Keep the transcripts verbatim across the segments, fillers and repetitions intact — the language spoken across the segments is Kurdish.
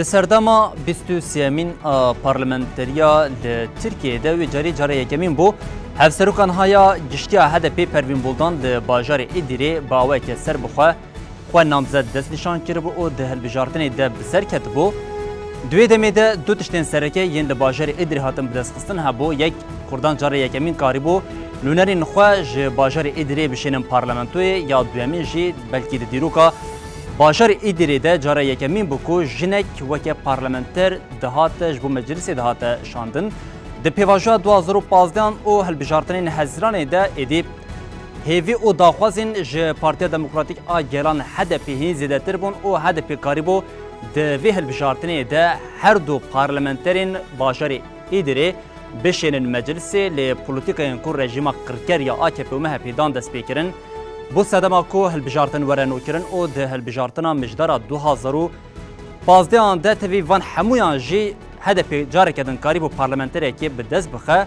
Di serdema bîst û sêyemîn a parlamenteriya li Tirkiyeyê de wê carî cara yekemîn bû. Hevseroka niha ya giştî ya H D P Pervîn Buldan li bajarê Îdîrê bi awayeke serbixwe xwe namzet destnîşan kiribû û di hilbijartinê de bi ser ketibû. Di wê demê de du tiştên sereke yên li bajarê Îdîrê hatin bidestxistin hebû. Yek, Kurdan cara yekemîn karîbû nûnerên xwe ji bajarê Îdîrê bişênin parlamentoyê, ya duyemîn jî belkî di dîroka bajarê Îdîrê de cara yekemîn bû ku jinek weke parlamenter dihate ji bo meclisê dihate şandin. Di pêvajoya du hazar û pazdeh an û hilbijartinên Hezîranê de êdî hêvî û daxwazên ji Partiya Demokratîk a Gelan H D P hîn zêdetir bûn û H D P karîbû di vê hilbijartinê de her du parlamenterên bajarê Îdîrê bişênin meclisê, lê polîtîkayên ku rejîma qirker ya A K P û M H P dan destpêkirin, bû sedema ku hilbijartin were nûkirin û di hilbijartina mijdara du hazar û pazdeh an de tevî van hemûyan jî H D P careke din karîbû parlamenterekê bi dest bixe.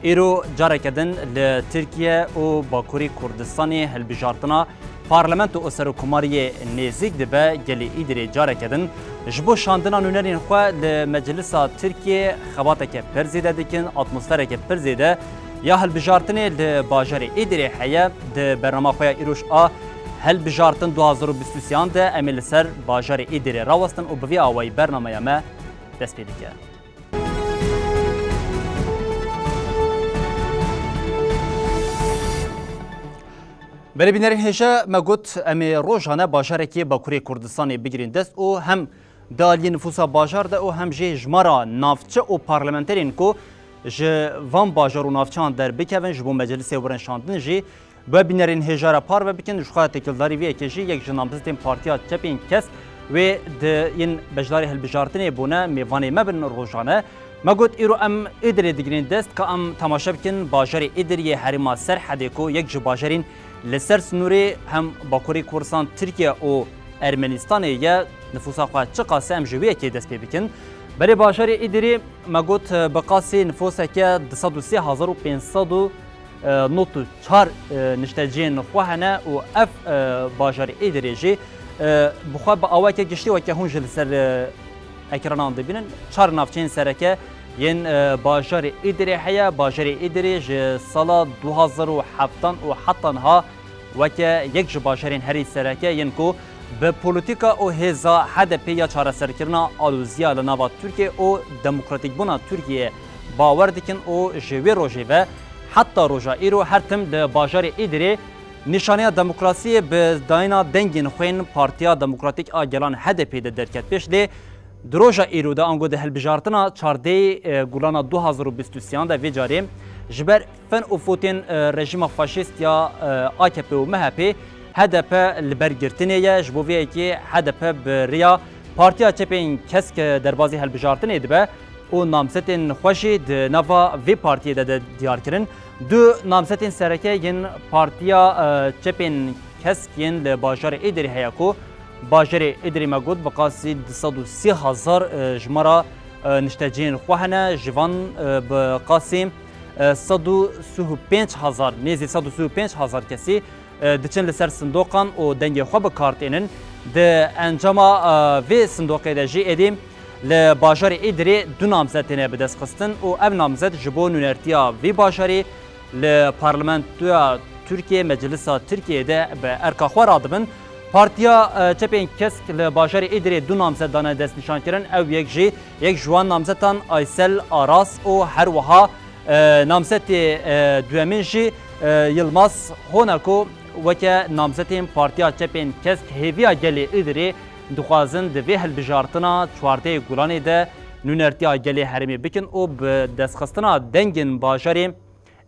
Îro careke din li Tirkiye û Bakurê Kurdistanê hilbijartina parlamento û serokkomariyê nêzîk dibe. Gelê Îdirê careke din ji bo şandina nûnerên xwe li Meclisa Tirkiyê xebateke pir zêde dikin, atmosfereke pir zêde ya hilbijartinê li bajarê Îdirê heye. Di bernama xwe ya îroj a hilbijartin du hazar û bîst û sê an de em ê li ser bajarê Îdirê rawestin û bi vî awayî bernameya me dest pê dike. Belê bînerên hêja, me got em ê rojane bajarekî Bakurê Kurdistanê bigirîn dest û hem di aliyê nifûsa bajar de û hem jî jimara navçe û parlamenterên ku ji van bajar û navçeyan derbikevin ji bo meclisê werin şandin jî bi bînerên hêja re parve bikin. Ji xwe têkildarî vê yekê jî yek ji namzetên Partiya Çepên Kesk wê di yên beşdarî hilbijartinê bûne mêvanê me bin rojane. Me got, îro em Îdirê digirîn dest, ka em temaşe bikin bajarê Îdir yê herêma Serhedê ku yek ji bajarên li ser sinûrê hem Bakurê Kurdistan, Tirkiye û Ermenistanê ye, nifûsa xwe çiqas e, em ji wê yekê dest pê bikin. Belê bajarê Îdirê me got, bi qasî nifûseke du sed û sê hezar û pênc sed û nod û çar, e, nişteciyên xwe hene û ev, e, bajarê Êdirê jî, e, bi xwe bi awayeke giştî weke hûn jî li ser, e, ekranan dibînin, çar navçeyên sereke yên, e, bajarê Êdirê heye. Bajarê Êdirê ji sala du hazar û heftan û heta niha weke yek ji bajarên herî sereke yên ku bi polîtîka û hêza H D P ya çareserkirina aloziya li nava Tirkiye û demokratîkbûna Tirkiye bawer dikin û ji wê rojê ve heta roja îro her tim li bajarê Îdirê nîşaneya demokrasiyê bi dayîna dengên xwe yên Partiya Demokratîk a Gelan H D P de derket pêş. Lê di roja îro de, ango di hilbijartina çardehê, e, Gulana du hazar û bîst û sêyan de vê carê ji ber fen û fotên, e, rejîma faşîst ya, e, A K P û M H P, H D P li ber girtinê ye. Ji bo vê yekê H D P bi riya Partiya Çepên Kesk derbazî hilbijartinê dibe û namzetên xwe jî di nava vê partiyê de, de diyar kirin. Du namzetên sereke yên Partiya, e, Çepên Kesk yên li bajarê Êdirê heye ku bajarê Êdirê me got bi qasî du sed û sî hezar, e, jimara, e, nişteciyên xwe hene. Ji van, e, bi qasî, e, sed û sî û pênc hezar, nêzî sed û sî û pênc hezar kesî, e, diçin li ser sindoqan û dengê xwe bi kar tênin. Di encama, e, vê sindoqê de jî êdî li bajarê Îdirê du namzet têne bidestxistin û ev namzet ji bo nûnertiya vî bajarî li Parlamentoya Tirkiye, Meclisa Tirkiye de bi erka xwe radibin. Partiya, e, Çepên Kesk li bajarê Îdirê du namzet dane destnîşankirin. Ew yek jî, yek ji wan namzetan Aysel Aras û her wiha, e, namzetê, e, duyemîn jî, e, Yilmaz Hona ku weke namzetên Partiya Çepên Kesk hêviya gelê Îdirê dixwazin di vê hilbijartina çardehê Gulanê de nûnertiya gelê herêmê bikin û bi destxistina dengên bajarê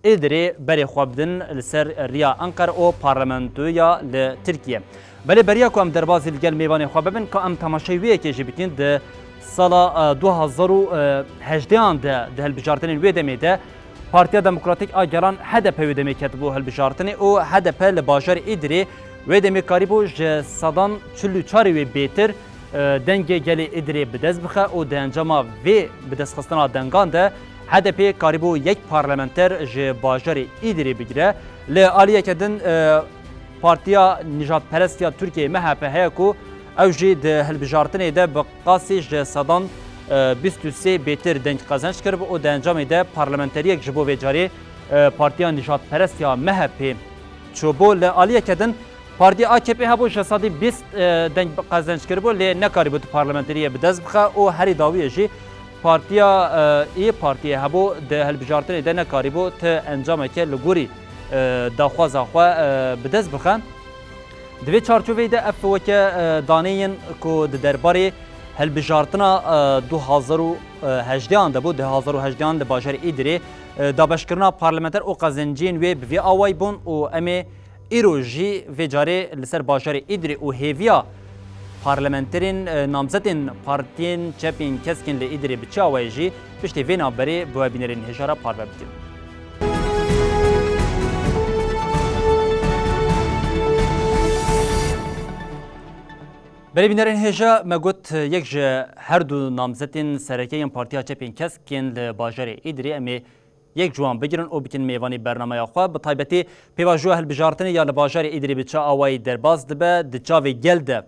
Îdirê berê xwe bidin li ser riya Enqere û parlamentoya li Tirkiye. Belê beriya ku em derbazî li gel mêvanê xwe bibin, ka em temaşeyê wê yekê jî bikin, di sala, e, du hazar û hejdeh an de di hilbijartinên wê demê de Partiya Demokratîk a Gelan H D P wê demê ketibû hilbijartinê û H D P li bajarê Îdirê wê demê karîbû ji sedan çil û çarê wê bêtir e, dengê gelê Îdirê bi dest bixe û di encama vê bidestxistina dengan de H D P karîbû yek parlamenter ji bajarê Îdirê bigire. Li aliyeke din, e, Partiya Nijadperest ya Tirkiyeyê M H P heye ku Ew jî di hilbijartinê de bi qasî ji sedan, e, bîst û sê bêtir deng qezenc kiribû û di encamê de parlamenteriyek ji bo vê carê, e, Partiya Nijadperest ya M H P çûbû. Li aliyeke din Partiya A K P hebû ji sedî bîst, e, deng qezenc kiribû, lê nekarîbû tu parlamenteriyê bi dest bixe û herî dawiyê jî Partiya, e, Îyê Partiyê hebû di hilbijartinê de nekarîbû ti encameke li gorî, e, daxwaza xwe, e, bi dest bixe. Di vê çarçoveyê de ev weke, e, daneyên ku di derbarê hilbijartina, e, du hazar û hejdehan de bû, du hazar û hejdehan li bajarê Îdirê, e, dabeşkirina parlamenter û qezenciyên wê bi vî awayî bûn û em ê îro jî vê carê li ser bajarê Îdirê û hêviya parlamenterên, e, namzetên partiyên çepên keskên li Îdirê bi çi awayî jî piştî vê navberê bi we bînerên hêja re parve bikin. Belê bînerên hêja, me got, yek ji her du namzetên sereke yên Partiya Çepên Keskên li bajarê Îdirê, em ê yek ji wan bigirin û bikin mêvanî bernameya xwe. Bi taybetî pêvajoya hilbijartinê ya li bajarê Îdirê bi çi awayî derbas dibe, di çavê gel de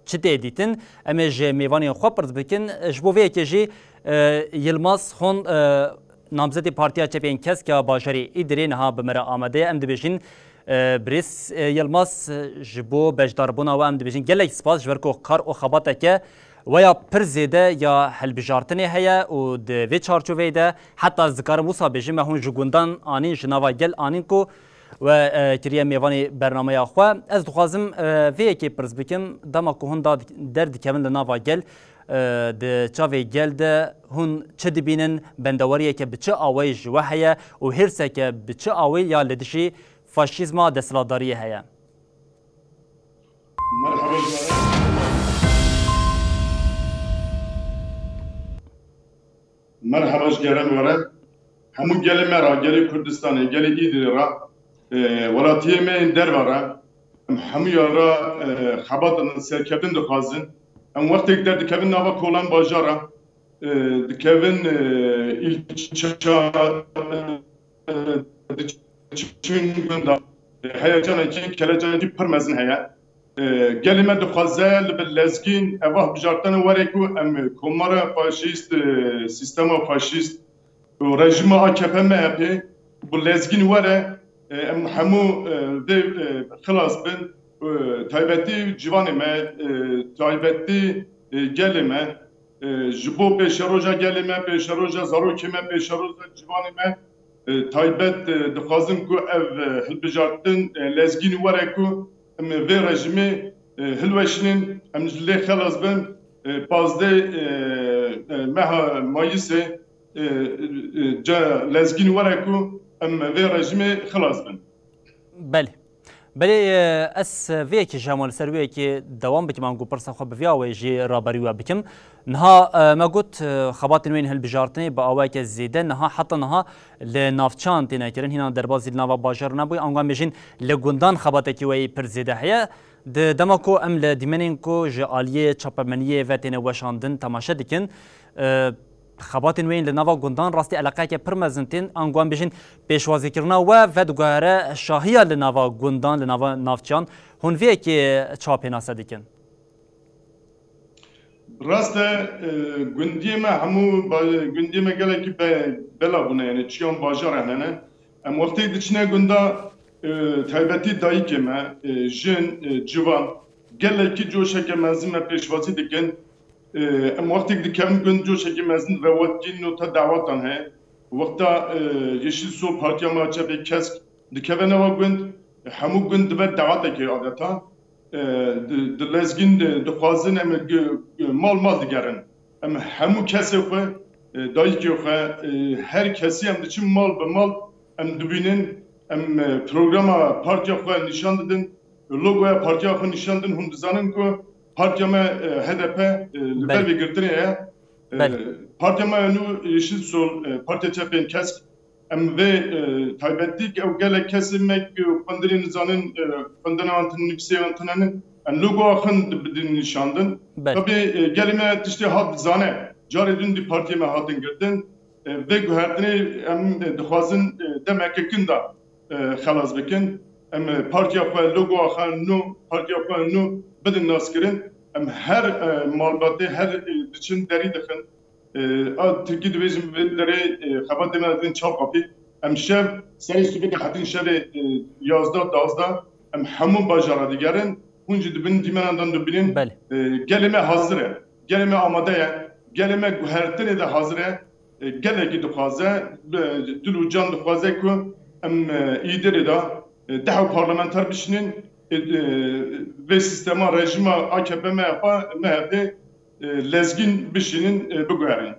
çi tê dîtin? Em ê ji mêvanên xwe pirs bikin. Ji bo vê yekê jî, e, Yilmaz Xon, e, namzetê Partiya Çepên Kesk ya bajarê Îdirê niha bi me re amade ye. Em dibêjin, e, birêz, e, Yilmaz, e, ji bo beşdarbûna we em dibêjin gelek spas, ji ber ku kar û xebateke weya pir zêde ya hilbijartinê heye û di vê çarçoveyê de heta ez dikarim wisa bêjim, me hûn ji gundan anîn, ji nava gel anîn ku we, e, kiriye mêvanê bernameya xwe. Ez dixwazim, e, vê yekê pirs bikim, dema ku hûn da-, derdikevin li nava gel, e, di çavê gel de hûn çi dibînin, bendewariyeke bi çi awayî ji we heye û hêrseke bi çi awayî ya li dijî faşîzma desthilatdariyê heye? Merhaba ji we re. Merhaba ji geren we re. Hemû gelê me re, gelê Kurdistanê, gelê Îdirê re, e, welatiyê me yên derve re, em hemûya re, e, xebat serkeftin dixwazin. Em wextêk derdikevin nava kolan bajara, e, dikevin, e, îlçe, e, diçin gunda. E, heyecanekî, kelecanekî pir mezin heye. E, gelê me dixwaze li ber lezgîn eva hilbijartene were ku em komara faşîst, e, sîstema faşîst û rejîma A K P M H P bi lezgîn were, e, em hemû, e, vê, e, xilas bin. E, taybetî ciwanê me, e, taybetî, e, gelê me, e, ji bo pêşeroja gelê me, pêşeroja zarokê me, pêşeroja ciwanê me, e, taybet, e, dixwazin ku ev, e, hilbijartin, e, lezgîn were ku em vê rejîmê, e, hilweşînin, em ji lê xelas bin, e, pazdeh, e, e, meha Mayîsê, e, e, ca lezgîn were ku em vê rejîmê xilas bin. Belê. Belê, e, ez vê yekê ji hema li ser wê yekê dewam bikim, ango pirsa xwe bi vê awayê jî raberî we bikim. Niha, e, me got, e, xebatên wê yên hilbijartinê bi awayeke zêde niha, heta niha li navçeyan têne kirin, hîna derbasî li nava bajar nebûye, ango em bêjin li gundan xebatekî wê yî pir zêde heye. Di dema ku em li dîmenên ku ji aliyê çapemeniyê ve têne weşandin temaşe dikin, e, xebatên wê yên li nava gundan rastî eleqeyeke pir mezin tên, ango em bêjin pêşwazîkirina we vediguhere şahiya li nava gundan, li nava navçeyan. Hûn vê yekê çawa pênase dikin? Rast e, e, gundiyê me hemû ba-, gundiyê me gelekî be-, bela bûne, yani çiyan bajar hene. Em wextê diçine gunda, e, taybetî dayikê me, e, jin, e, ciwan, gelekî coşeke mezin me pêşwazî dikin. E, em wextêk dikevin gund coşekî mezin rewetîn û te dawetan heye. Wexta, e, Yeşil Sol Partiya me Çepê Kesk dikeve nava gund, hemû gund dibe dawetekê adeta. E, di, di lezgîn di, dixwazin em gi-, gi-, mal mal digerin. Em hemû kesê xwe, e, dayikê xwe, e, her kesî em diçin mal bi mal em dibînin, em, e, programa partiya xwe nîşan didin, logoya partiya xwe nîşan didin. Hûn dizanin ku partiya me, e, H D P, e, li ber vê girtinê ye. E, Belê. Partiya me nû Yeşil Sol, e, Partiya Çepên Kesk, em vê, e, taybetî ew gelek kesê me ku xwendinê nizanin, e, xwendina wan tune, nivîsê wan tune ne, em logoya xwe di-, bidin nîşandin. Belê. Tabî, e, gelê me tiştê hat dizane. Carê din dî partiyê me hatin girtin. E, vê guhertinê em, e, dixwazin, e, demeke kin de, e, xelas bikin. Em, e, partiya xwe, logoya xwe nû, partiya xwe nû bidin Em her e, malbatê, her e, diçin derî dixin. E, a Tirkî dibêjin vê derê e, xebatê me dibin çar qapî. Em şev, serê sibê de hetin şevê e, yazdeh, duwazdeh, em hemû bajara digerin. Hûn jî dibin dîmenan dan dibînin. Belê. E, gelê me hazir e. Gelê me amade ye. Gelê me guhertinê de hazir e. E, gelekî dixwaze, bi dil û can dixwaze ku em e, îdirê de e, deh û parlamenter bişînin, e, e, vê sîstema rejîma A K P M H P, M H P, e, lezgîn bişînin, e, biguherin.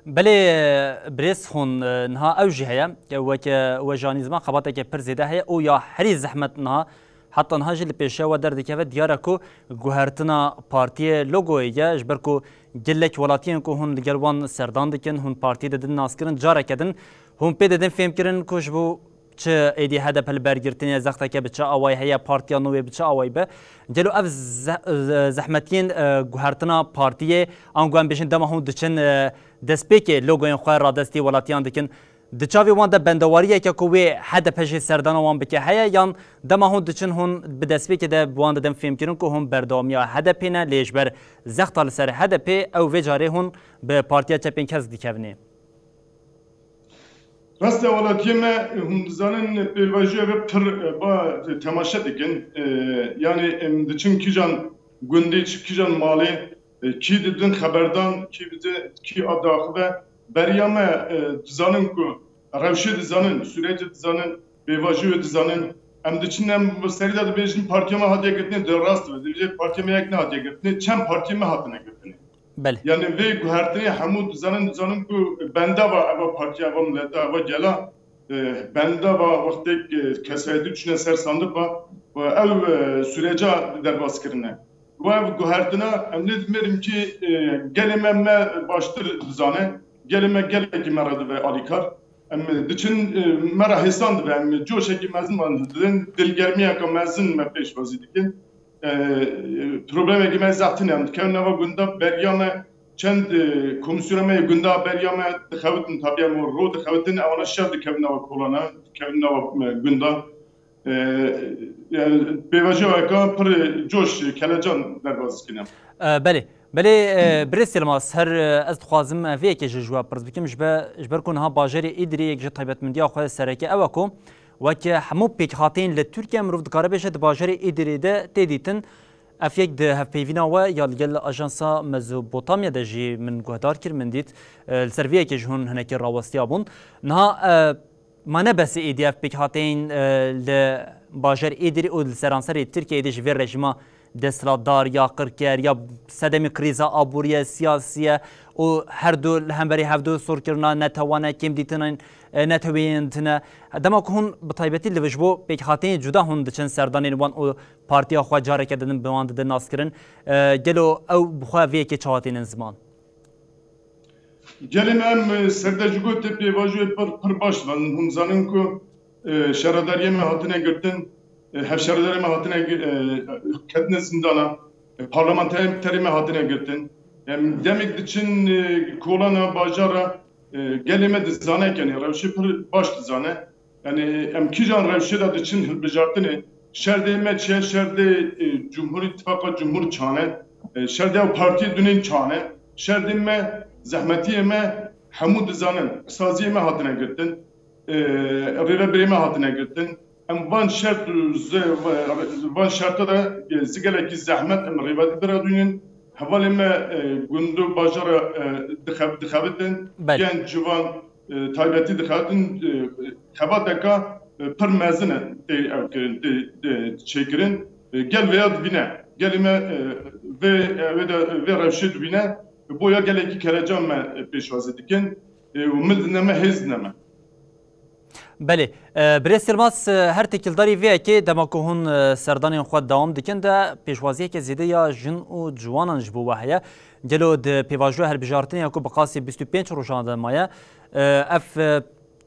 Belê, e, birêz hûn, e, niha ew jî heye, ke weke we janî ziman xebateke pir zêde heye û ya herî zehmet niha, heta niha jî li pêşiya we derdikeve, diyar e ku guhertina partiyê logoyê ye, ji ber ku gelek welatiyên ku hûn li gel wan serdan dikin, hûn partiyê didin naskirin, careke din hûn pê didin fêmkirin ku ji bo çi êdî H D P li ber girtinê, zexteke bi çi awayî heye, partiya nû wê bi çi awayî be. Gelo ev ze-, ze-, zehmetiyên, e, guhertina partiyê, ango em bêjin dema hûn diçin, e, destpêkê logoyên xwe radestî welatiyan dikin, di çavê wan de bendewariyeke ku wê H D P jî serdana wan bike heye, yan dema hûn diçin hûn bi destpêkê de bi wan didin fêmkirin ku hûn berdewamiya H D P ne, lê ji ber zexta li ser H D P ew vê carê hûn bi Partiya Çepên Kesk dikevnê? Rastî welatiyê me, hûn dizanin, pêvajoya ve pir, e, ba, temaşe dikin. E, yanî, em diçin kîjan gundî, kîjan malê, e, kî didin xeberdan, kî bide, kî a daxive. Beriya me, e, dizanin ku rewşê dizanin, sûretê dizanin, pêvajoyê dizanin. Em diçin, em bi serî de dibêjin, partiya me hatiye girtinê, di rast ve. Dibêje partiya me yek nehatiye girtinê, çend partiyê me hatine girtinê. Belê. Yani vê guhertinê hemû dizanin, dizanin ku bendava eva partiya, eva mileta, eva gela, e, bendava wextê, e, kesayetî çûne ser sandiqa, e, ev, e, süreca derbas kirine. Û ev guhertina em nê dimêrin ki, e, gelê me me baştir dizane, gelê me gelekî me re dibe alîkar. Em diçin, e, me re hêsan dibe, em coşekî mezin me didin, dilgermiyeke mezin me pêşwazî dikin. E, problemekî me zehtin em dikevin nava gunda beriya me çend, e, komîsyona me yê gunda beriya me dixewitin, tabi em ro dixewitin, ewana şev dikevin nava kolana, dikevin nava, e, gunda. E, yani pêvajoyeka pir coş, kelecan derbas dikin em. E, belê. Belê, e, birêz Yilmaz, her, e, ez dixwazim, e, vê yekê ji, ji we pirs bikim, ji be-, ji ber ku niha bajarê Îdirê yek ji taybetmendiya xwe sereke ew e ku weke hemû pêkhateyên li Tirkiye mirov dikare bêje di bajarê Îdirê de tê dîtin. Ev yek di hevpeyvîna we ya li gel Ajansa Mezopotamya de jî min guhdar kir, min dît, e, li ser vê yekê ji hûn hinekî rawestiya bûn. Niha, e, Ma ne bes êdî ev pêkhateyên, e, li bajarê Êdirê û li seranserê Tirkiyeyê de ji vê rejîma desthilatdar ya qirker ya sedemê krîza aborî ye, siyasî ye û her du li hemberî hevdu sorkirina netewane, kêmdîtinên, e, neteweyên tune. Dema ku hûn bi taybetî li ji bo pêkhateyên cuda hûn diçin serdanên wan û partiya xwe careke din bi wan didin naskirin, e, gelo ew bi xwe vê yekê çawa tênin ziman? Gelê me em, e, serdejû gotê pêvajoyê pir, pir baş dizanin. Hûn dizanin ku, e, şaredariyê me hatine girtin, e, hevşaredarê me hatine gi-, e, ketine zindana, e, parlamenterê me hatine girtin. Em demek diçin, e, kolana bajara, e, gelê me dizane kenê, rewşê pir baş dizane. Yani em kîjan rewşê de diçin hilbijartinê, şerdê me çi ye, şerdê, e, Cumhur Îtifaqa Cumhur çane, e, şerdê ew partiyê dunên çane, şerdê me, zehmetiyê me hemû dizanin, saziyê me hatine girtin, e, rêvebirê me hatine girtin. Em van şert û ze-, van şerta de, e, zigelekî zehmet em rêvebir radûnin. Hevalê me, e, gund û bajara, e, dixev-, dixebitin. Belê. Genc, ciwan, e, taybetî dixebitin, e, xebateka, e, pir mezin e tê ew kirin, tê, tê çêkirin. E, gel vêya dibîne. Gelê me, e, vê, e, vê de, vê rewşê dibîne. Boya gelekî kelecan me, e, pêşwazî dikin. E, û mil dine me, hêz dine me. Belê. E, Birêz Yilmaz, e, her têkildarî vê yekê dema ku hûn, e, serdanên xwe dewam dikin de pêşwaziyeke zêde ya jin û ciwanan ji bo we heye. Gelo di pêvajoya hilbijartinê ya ku bi qasî bîst û pênc rojan de maye, e, ev, e,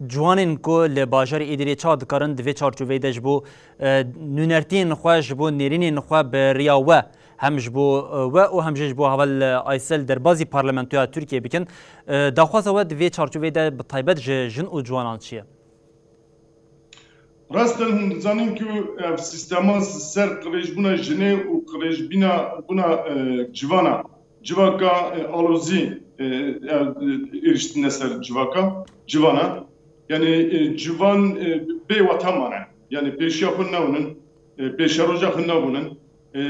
ciwanên ku li bajarê Êdirê çawa dikarin di vê çarçoveyê de ji bo, e, nûnertiyên xwe, ji bo nêrînên xwe bi riya we hem ji bo, e, we û hem jî ji bo heval, e, Aysel derbazî parlamentoya Tirkiyê bikin. E, daxwaza we di vê çarçoveyê de bi taybet ji jin û ciwanan çi ye? Rast e, hûn dizanin ku ev sîstema ser qirêjbûna jinê û qirêjbîna bûna, e, civana, civaka, e, alozî, e, ev, e, êriştine ser civaka, civana. Yani, e, civan, e, bê wata mane. Yani pêşiya xwe newnin, e, pêşeroja xwe nabûnin. E,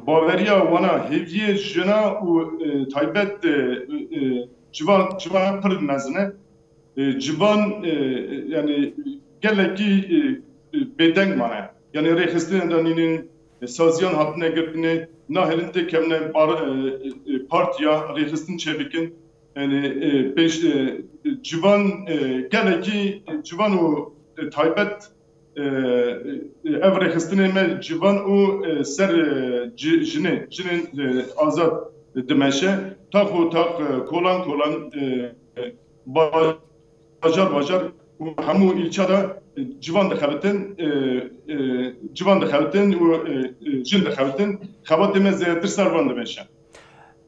baweriya wana hêviyê jina û, e, taybet, e, e, civan, civana pir mezin e. E, civan, e, yani gelekî, e, e, bêdeng mane. Yani rêxistinê de nînin, e, saziyan hatine girtinê, nahêlin têkevine bar-, e, e, partiya rêxistin çêbikin. Yani, e, pêş, e, civan, e, gelekî civan û, e, taybet, e, e, ev rêxistinê me civan û, e, ser, e, ci-, jinê, jinên, e, azad dimeşe. Tax û tax, e, kolan kolan, e, e, bajar bajar û hemû îlça de, e, civan dixebitin, e, e, civan dixebitin û, e, e, jin dixebitin. Xebatê me zêdetir ser van dimeşe.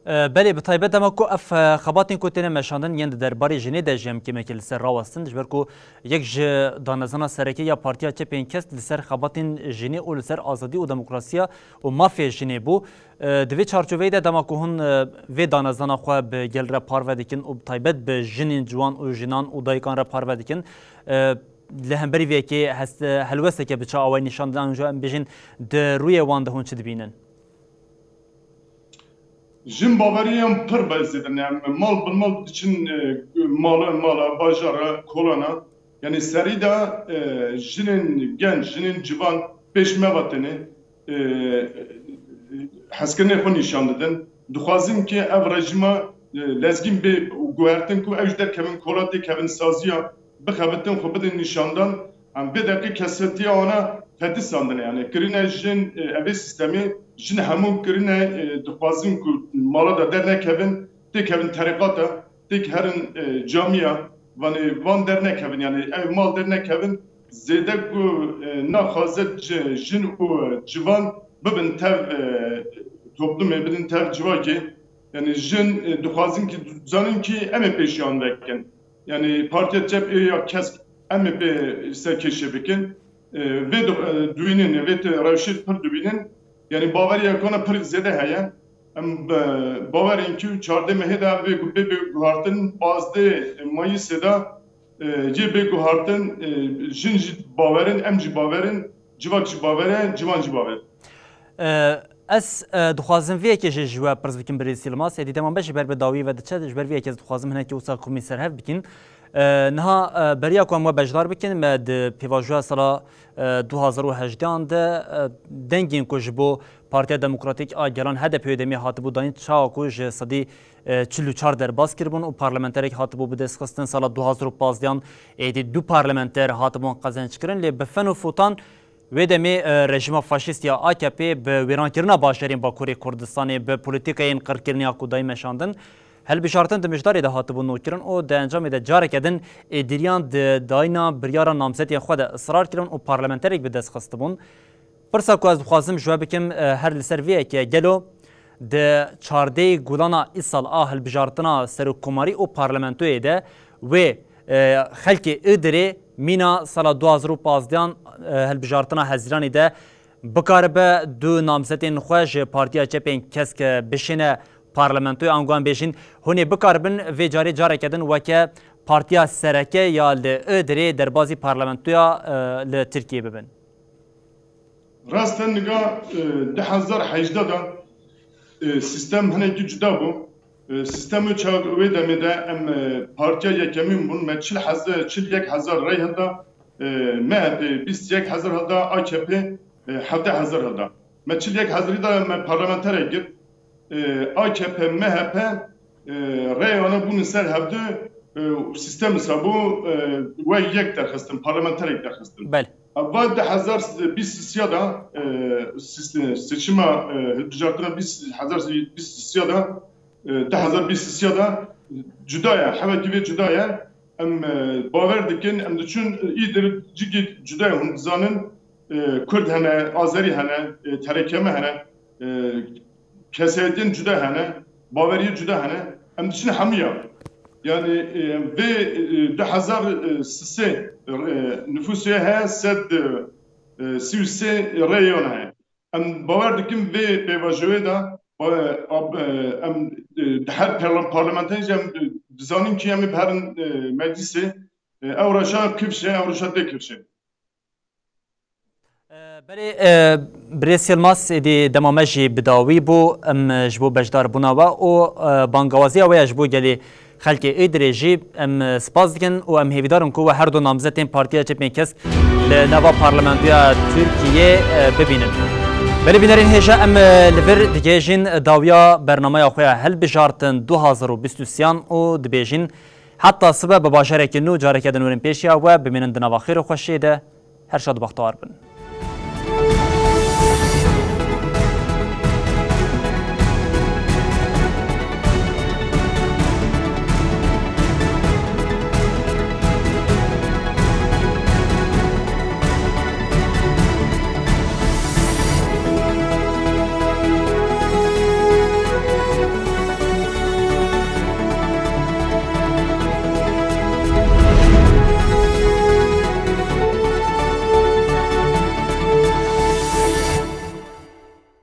E, belê, bi taybet dema ku ev, e, xebatên ku têne meşandin yên di derbarê jinê de jî em kêmekê li ser rawestin, ji ber ku yek ji danezana sereke ya Partiya Çepên Kesk li ser xebatên jinê û li ser azadî û demokrasiya û mafê jinê bû. E, di vê çarçoveyê de dema ku hûn, e, vê danezana xwe bi gel re parve dikin û bi taybet bi jinên ciwan û jinan û dayikan re parve dikin, e, li hemberî vê yekê hest-, helwesteke bi çawa nîşan didin, an jî em bêjin di rûyê wan de hûn çi dibînin? Jin baweriyan pir zêde ne. Em mal bi mal diçin, e, mala, mala, bajara, kolana. Yani serî de, e, jinên genc, jinên civan pêş me ve tenê, e, hezkirinê xwe nîşan didin. Dixwazin ki ev rejîma, e, lezgîn bê guhertin ku ew ji derkevin kola têkevin saziya bixebitin, xwe bidin nîşandan. Em vê deqî kesetiya wana fedisandine, yani kirine jin, e, evê sîstemê, jin hemû kirine, e, dixwazin ku mala de dernekevin, têkevin terîqata, têk herin, e, camiya, vanê van dernekevin, yani ev mal dernekevin, zêde ku, e, naxwaze ci-, jin û civan bibin tev, e, toplumê, bidin tev civakê. Yani jin, e, dixwazin ki, zanin ki em ê pêşiyan vekin. Yani Partiya Çep ê ya Kesk em ê pê serkêşî bikin. E, vê du-, e, dibînin, vê te rewşê pir dibînin. Yani baweriya kona pir zêde heye. Em, e, bawer in ki çardeh mehê de vê gu-, bê, bê guhartin, pazdeh Mayîsê de, e, yê bê guhartin, e, jin jî bawerin, em jî bawerin, civak jî bawere, civan jî bawer. E, ez, e, dixwazim vê yekê jî ji we pirs bikim, birêz Yilmaz. Êdî dema me ji ber bi dawî ve diçe, ji ber vê yekê ez dixwazim hinekî wisa komî ser hev bikin. E, niha, e, beriya ku em we beşdar bikin, me di pêvajoya sala, e, du hazar û hejdehan de, e, dengên ku ji bo Partiya Demokratîk a Gelan, H D P, wê demê hatibû dayîn, çawa ku ji sedî, e, çil û çar derbas kiribûn û parlamenterek hatibû bidestxistin, sala du hazar û pazdehan êdî du parlamenter hatibûn qezençkirin, lê bi fen û fotan wê demê, e, rejîma faşîst ya A K P bi wêrankirina bajarên Bakurê Kurdistanê, bi polîtîkayên qirkirinê ya ku dayî meşandin, hilbijartin di mijdarê de hatibû nûkirin û di encamê de careke din êdîriyan di dayîna biryara namzetên xwe de israr kirin û parlamenterek bi dest xistibûn. Pirsa ku ez dixwazim ji we bikim, e, her li ser vê yekê, gelo di çardeh gulana îsal a hilbijartina serokkomarî û parlamentoyê de wê, e, xelkê Idirê mîna sala du hazar û pazdehan, e, hilbijartina Hezîranê de bikaribe du namzetên xwe ji Partiya Çepên Kesk bişêne parlamentoyê, ango em bêjin hûn ê bikaribin vê carê careke din weke partiya sereke ya li Idirê derbazî parlamentoya, e, li Tirkiyê bibin? Rast e, niga, e, du hezar hejdeh de, e, sîstem hinekî cuda bû. E, sîstemê çax wê demê de em, e, partiya yekemîn bûn. Me çil hezar, çil yek hezar rey hilda, e, M H P bîst yek hezar hilda, A K P, e, hevdeh hezar hilda. Me çil yek hezarî de me parlamenterek girt. E, A K P, M H P, e, reyana bûne ser hevdu, e, sîstem wisa bû, e, we yek derxistin, parlamenterek derxistin. Belê. Eva du hezar bîst sisiya da, e, sîste-, seçima, e, hilbijartina bîst, hezar bîst sisiya da, e, du hezar bîst sisiya da cuda ye, hevekî vê cuda ye. Em, e, bawer dikin, em diçin, e, Îdir cîkê cuda ye, hûn dizanin, e, Kurd hene, Azerî hene, e, T R K M hene, e, kesayetiyên cuda hene, baweriyê cuda hene. Em diçin hemûya. Yani e, vê e, du hezar sisê e, nüfusê heye, sed e, sî û sê rêyon heye. Em bawer dikim vê pêvajoyê de e, ab- e, em e, di her parla- parlamenterê jî em e, dizanin ki em ê biherin e, meclisê. E, ew reşa kifşe, ew reşa tê kifşe. Belê, e, Birêz Yilmaz, êdî dema me jî bi dawî bû, em ji bo beşdarbûna we û e, bangawaziya we ya ji bo gelê xelkê Êdirê jî em e, spas dikin û em hêvîdar in ku we her du namzetên Partiya Çepên Kesk li nava Parlamentoya Tirkiyê e, bibînin. Belê bînerên hêja, em e, li vir digihêjin dawiya bernameya xwe ya hilbijartin du hazar û bîst û sêyan û dibêjin, heta sibe bi bajarekî nû careke din werin pêşiya we, bimînin di nava xêr û xweşiyê de. Her şad û bextewar bin.